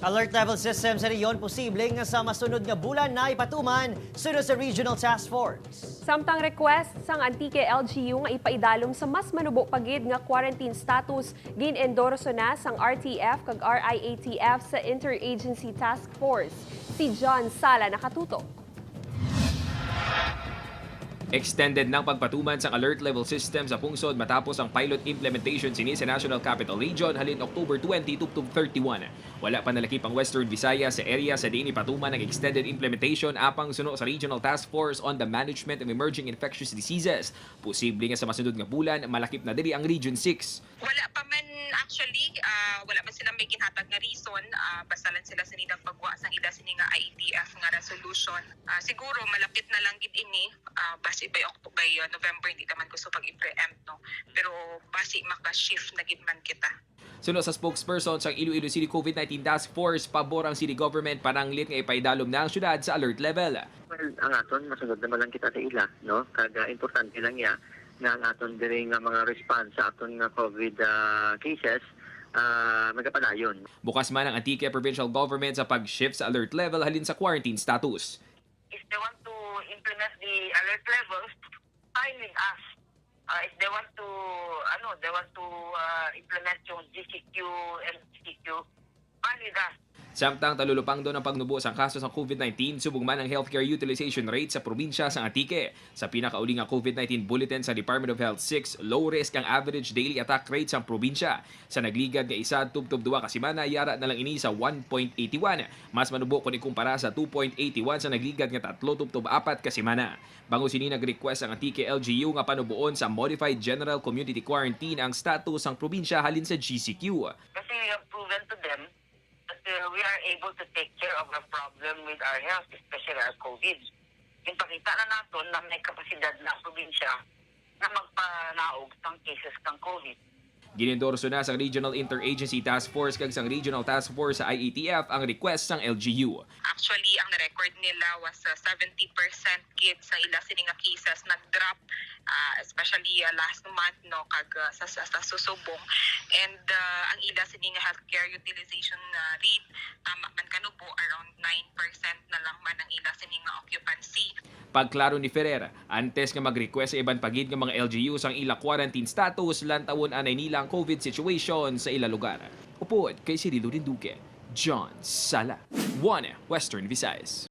Alert level system sa rehiyon, posible nga sa masunod nga bulan na ipatuman, sunod sa Regional Task Force. Samtang request sang Antique LGU nga ipaidalom sa mas manubo pa gid nga quarantine status, gin-endorso na sang RTF kag RIATF sa Interagency Task Force. Si John Sala nakatutok. Extended ng pagpatuman sa alert level system sa pungsod matapos ang pilot implementation sini sa National Capital Region halin October 20 to 31. Wala pa nalakip ang Western Visayas sa area sa diin ipatuman ang extended implementation, apang suno sa Regional Task Force on the Management of Emerging Infectious Diseases, posible nga sa masunod nga bulan malakip na diri ang Region 6. Wala pa man actually, wala man sila may ginhatag nga reason, basta lang sila sa nilang pagwa sang ila sini nga IETF nga resolution. Siguro malapit na lang gid ini, basi by October, by November, hindi naman gusto pag i-preempt, no. Pero basi maka-shift na gid man kita. Suno sa spokesperson sa Iloilo City COVID-19 Task Force, pabor ang city government pananglit nga ipaidalom na ang syudad sa alert level. Well, ang aton masunod naman lang kita sa ila, no? Kaga importante lang ya nga ang aton diri nga mga response sa aton nga COVID cases magapadayon. Bukas man ang Antique Provincial Government sa pag-shift sa alert level halin sa quarantine status. If they want to implement the alert levels, fine with us. If they want to, ano, they want to implement yung GCQ and GCQ, fine with us. Samtang talulupang doon ang pagnubo sa kaso sa COVID-19, subong man ang healthcare utilization rate sa probinsya sa Antique. Sa pinakauli nga COVID-19 bulletin sa Department of Health 6, low risk ang average daily attack rate sa probinsya. Sa nagligad nga 1 tubtob 2 ka semana, yara na lang ini sa 1.81. Mas manubo kung ikumpara sa 2.81 sa nagligad nga 3 tubtob 4 ka semana. Bangod sini, nag-request ang Antique LGU nga panubuon sa Modified General Community Quarantine ang status ang probinsya halin sa GCQ. Kasi we have proven to them that we are able to take care of our problem with our health, especially our COVID. Yung pakita na naton na may kapasidad na ang probinsya na magpanaog ng cases ng COVID. Ginendorso na sa Regional Interagency Task Force kag sang Regional Task Force sa IATF ang request sang LGU. Actually, ang na-record nila was 70% gid sa ila sini nga cases nag-drop, especially last month, no, kag sa susubong, and ang ila sini nga healthcare utilization rate tama man kanubo, around 9% na lang man ang ila sini nga occupancy. Pagklaro ni Ferrer, antes nga mag-request sa iban pa gid nga mga LGU sang ila quarantine status, lantawon anay nila ang COVID situation sa ila lugar. Upod kay Cirilo Rinduque, John Sala, 1 Western Visayas.